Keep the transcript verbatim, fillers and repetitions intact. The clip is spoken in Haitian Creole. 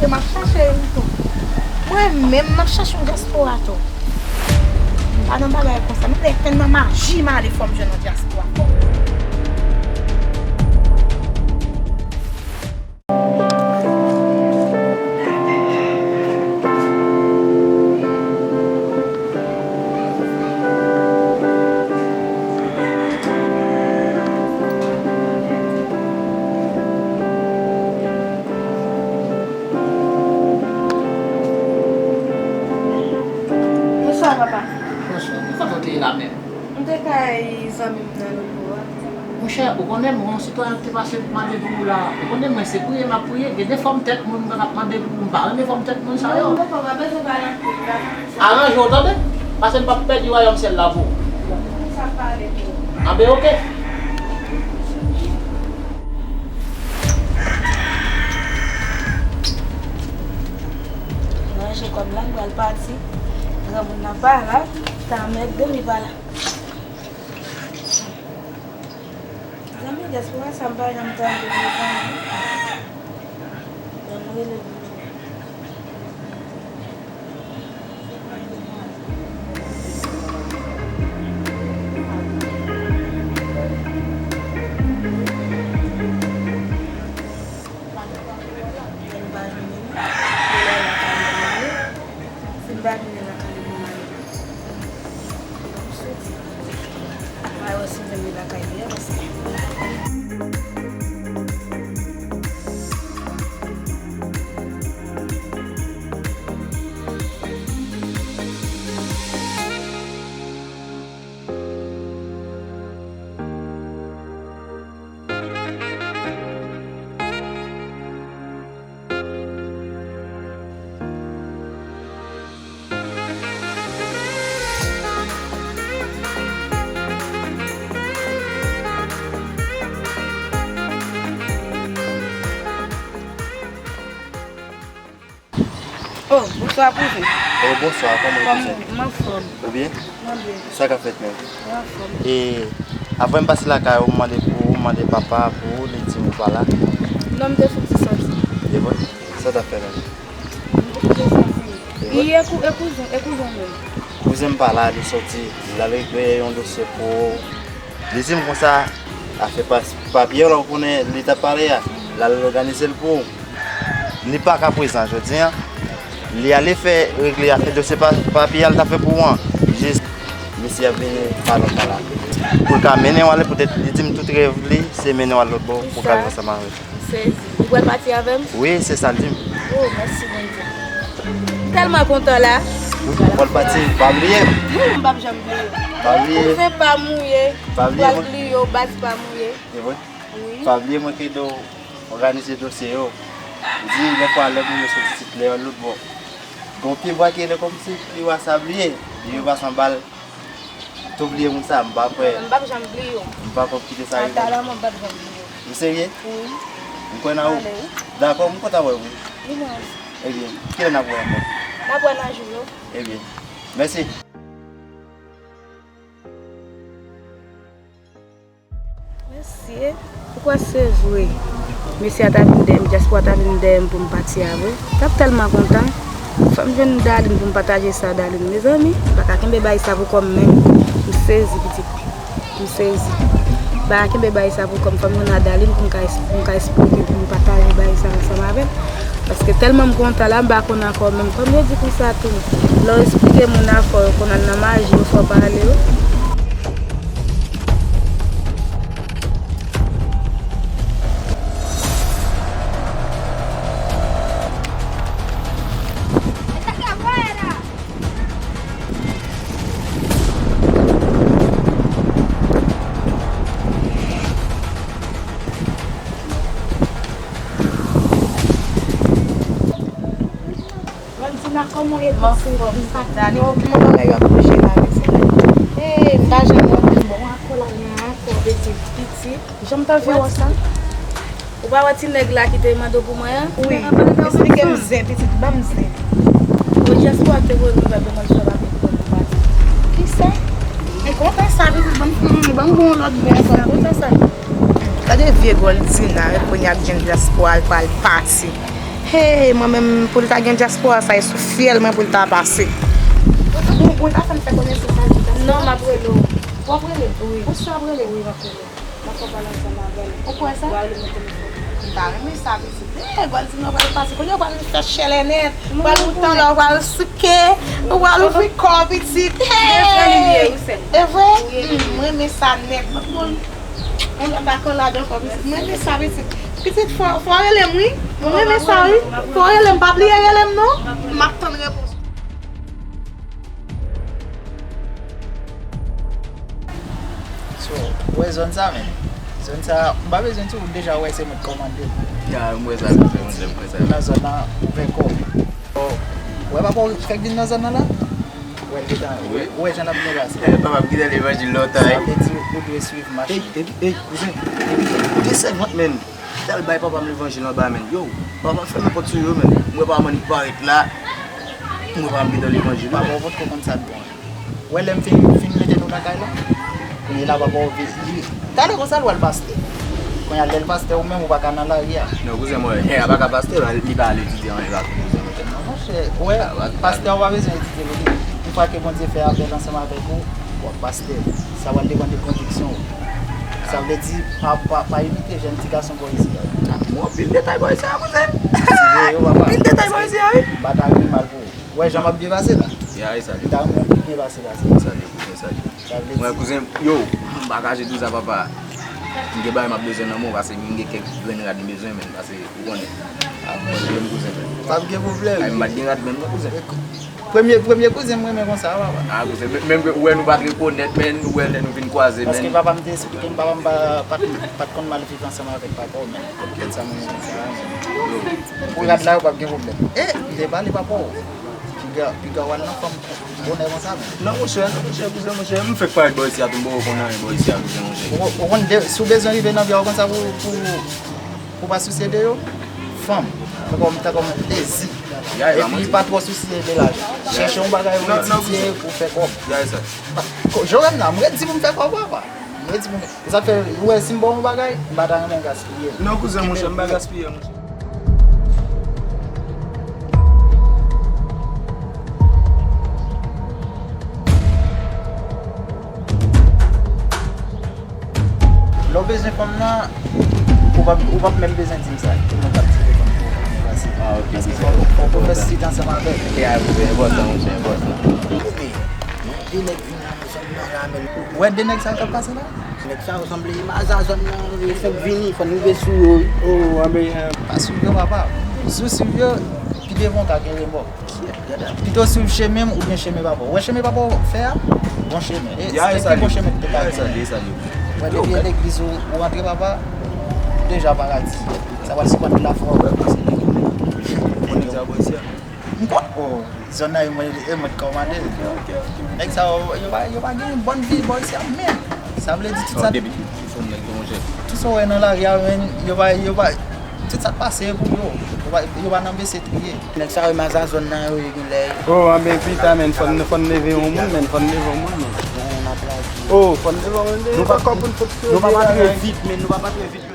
M ap chache yon tou. Mwen menm, m ap chache yon dyaspora tou. M pa nan bagay konsa. M vle fè nan maji m ale fò m jwenn yon dyaspora. Bonswa, papa. Bonswa. Ki kote w te ye la menm? M te kay zanmi m nan lòt bò a. Monchè, ou konnen mwen yon sitwayen ki te pase mande pou ou la. Ou konnen mwen se priye m ap priye. Gen de fòm tèt moun mwen ap mande pou ou. M pa renmen fòm tèt moun sa yo. Non, papa, pa bezwen pale anpil la. Aranje w tande. Paske m p ap pèdi wayòm syèl la pou ou. Sa pale pou ou. Anben, oke. Ranje kòb la, m pral pati. Granmoun nan pa la. Tanmèd de li pa la. Zanmi dyaspora sa m pa janm tande, mezanmi. Ban m rele pou nou. M pa jwenn li. Lè lakay mwen ale. Si m pa vini lakay mwen ale. Mwen wè si m vin lakay li a, paske Oh, bonswa, kouzen. Oh, bonswa, kòman w ye, kouzen? M anfòm. Ou byen? Mwen byen. Sa k ap fèt menm? Mwen anfòm. E, avan m pase lakay ou, m mande pou ou, m mande papa pou ou, li di m ou pa la. Non, m te fouti sòti. E bon? Sa w t ap fè la? M te fouti sòti. E bon? E kou-, e kouzen, e kouzen menm. Kouzen m pa la, li sòti. L al regle yon dosye pou ou. Li di m konsa, afè pas-, papye w la, ou konnen li t ap pale a, l al òganize l pou ou. Li pa ka prezan jodi a. Li ale fè, regle afè dosye pa-, papye a l t ap fè pou ou an. Jis, mesye ap vini pa lòt bò la. Pou l ka mennen w ale, poutèt li di m tout rèv li, se mennen w al lòt bò pou w ka viv ansanm avè l. M sezi. Ou pral pati avè m? Wi, se sa l di m. Oh, mèsi Bondye. M tèlman kontan la. Ou pral pati, pa bliye m. M p ap janm bliye w. Pa bliye. Kouzen pa mouye. Pa bliye mwen. M pral bliye w, baz pa mouye. Se vre? Wi. Pa bliye mwen ki ede w òganize dosye yo. Di, dèfwa, lè moun yo soti sit lè yo lòt bò. Gon pye bwa ki rele kòmsi pye bwa sabliye. Li yo pase anba l. Tou bliye moun sa, m pa kwè. M p ap janm bliye w. M pa kwè w kite sa rive. Ata la, mwen p ap janm bliye w. Ou serye? Wi. M kwè nan ou. Ale, wi. Dakò, m kontan wè w, wi. Wi, mwen. Ebyen, kilè n ap wè ankò? N ap wè nan jou yo. Ebyen, mèsi. Mesye, ou kwè se vre? Mesye a ta vin dèyè m, dyaspora ta vin dèyè m pou m pati a vre. M t ap tèlman kontan. Fò m jwenn Darline pou m pataje sa, Darline. Mezanmi, m pa ka kenbe bagay sa pou kò m menm. M sezi, pitit. M sezi. M pa ka kenbe bagay sa pou kò m. Fò m jwenn a Darline pou m ka es-, pou m ka esplike, pou m pataje bagay sa ansanm avè l. Paske tèlman m kontan la, m pa konn ankò menm. Kòm yo di konsa tou, lè w esplike moun afè w, yo konn al nan maji yo, fò w pale yo. Valentina, kòman w ye? Mwen anfòm, Dani. Kòman bagay yo ap bouje la, mezanmi? Hey, m pa janm wè w bon akò la, nan akò de ti pitit. Jan m t anvi wè w sa. Ou pa wè ti nèg la ki te mande w pou mwen an? Wi. Esplike m zen, pitit, ban m zen. Bon, dyaspora te voye nouvèl pou mwen, jodi a pa gen pou mwen pati. Kisa? E kontan sa, pitit, ban m, ban m bon lòt bò ankò. Kontan sa. Gade vye gòl Dina, e kounye a ap jwenn dyaspora, l pral pati. Hey, mwen menm, pou l ta gen dyaspora sa, e sou fyèl mwen pou l ta pase. Ou, ou ta fè m fè konesans avè l? Non, m ap rele w. W ap rele? Wi. Ou si w ap rele? Wi, m ap rele w. M ap pale ansanm avè l. Ou kwè sa? W a rele mwen telefòn. M ta renmen sa, pitit. Hey, Goldie, mwen pral pase. Kounye a w pral fè chèlè nèt. W pral mouton la, w pral souke. W pral ouvri kò w, pitit. Hey! E vre? M renmen sa nèt. Mwen pa konn ladan kò pitit. Mwen renmen sa pitit. Pitit, fò, fò w rele m, wi. Mwen renmen sa, wi. Fò w rele m, pa bliye rele m, non. M ap tann repons. So, ou wè zòn sa, men. Zòn sa, m pa bezwen di w, ou deja wè se mwen k kòmande l. Ya, m wè sa, m wè sa, m wè sa. Nan zòn nan, ouvè kò w. Ou wè papa w fèk vin nan zòn nan la? Ou wè l gentan, ou wè, ou wè jan l ap byen pase. Eh, papa m kite levanjil lontan, wi. Sa vle di ou dwe swiv mache. Ey, epi, ey, kouzen, epi de sèvant, men. T al bay papa m levanjil anba, men. Yo, papa m fèmen pòt sou yo, men. M wè papa m annik parèt la. M wè papa m gentan levanjil. Papa w potko konn sa l bon. Ou wè lè m fin, fin mete nou nan kay la? Kounye la papa w vin. Talè konsa l pral pastè. Kounye a lè l pastè ou menm ou pa ka nan lari a. Non, kouzen mwen, a pa ka pastè, li pa al etidye anyen la tou, kouzen mwen. Non, monchè, ou wè, pastè ou pa bezwen etidye pou li. Yon fwa ke Bondye fè apèl ansanm avèk ou, w ap pastè. Sa pral depann de konviksyon ou. Sa vle di, pa, pa, pa imite jèn ti gason bò isi a. Mwen anpil detay bò isi a, kouzen. Anpil detay bò isi a, wi. M pa ta renmen mal pou ou. Ou wè jan m ap byen pase la? Ya, e sa li. M ta renmen pou byen pase la. Sa li, kouzen, sa li. Sa vle di. Mwen, kouzen, yo, m pa kache di w sa, papa. M gen bagay m ap bezwen nan men w, paske m gen kèk grenn rad m bezwen, men, paske ou konnen. Mwen, m kouzen, men. Pa gen pwoblèm. Ay, m pa t gen rad menm, non, kouzen. Premye, premye kouzen m renmen konsa, papa. Ah, kouzen, men, menm ke ou wè nou pa t rekonèt, men, ou wè lè nou vin kwaze, men. Paske papa m te esplike m, papa m pa, pa t, pa t konn mal viv ansanm avèk papa w, men. Poutèt sa, mwen renmen sa, men. Pou rad la, yo p ap gen pwoblèm. E, m te pale papa w. Piga, piga w al nan fanm bonè konsa, men. Non, monchè, non, monchè, kouzen, monchè. M fèk parèt bò isi a tou, m poko konn anyen bò isi a, kouzen, monchè. Ou, ou konn de, si w bezwen rive nan vi a w konsa pou, pou, pou pa sousye de yo, fanm. Tankou, tankou plezi. Epi pa twò sousye de lajan. Chèche yon bagay pou etidye, pou fè kòb. Ko-, Jorem la, m redi pou m fè kòb, papa. M redi pou m fè. E sa k fè, ou wè, si m ba w yon bagay, m pa ta renmen gaspiye l. Non, kouzen, monchè, m pa gaspiye, monchè. Lè w bezwen fanm nan, ou p ap, ou p ap menm bezwen di m sa. Tout moun k ap tire fanm pou ou, pou ou pase. Ah, ok. Paske fò, fò w fè sit ansanm avè l. Ok, a, enpòtan, monchè, enpòtan. Epi, de nèg vin nan zòn nan la, men. Ou wè de nèg sa yo k ap pase la? Nèg sa yo sanble maza zòn nan, yo fèk vini, fò n rive sou yo, wi. Oh, anben, pa swiv yo, papa. Si w swiv yo, pi devan w ka gen remò. Pito swiv chemen m oubyen chemen papa w. Ou wè chemen papa w fè a? Bon chemen. E, se te pi bon chemen ki te ka genyen. Ou wè, depi e legliz ou, ou rantre, papa, ou deja paradi. Sa pral sipòte lafwa w. M konn, oh, zòn nan e mwen, e mwen ki kòmande. Nèg sa yo, yo pa, yo pa gen bòn vi bò isi a menm. Sa vle di tout sa, tout sa w wè nan lari a, men, yo pa, yo pa, tout sa k pase e pou yo. Yo pa, yo pa nan bese triye. Nèg sa yo maza zòn nan yo, yo gen lè. Oh, anben pita, men, fò n, fò n leve yon moun, men, fò n leve yon moun, men. Oh, fò n leve yon moun, nou pa kò pou n fòk. Nou pa pa tre vit, men, nou pa pa tre vit.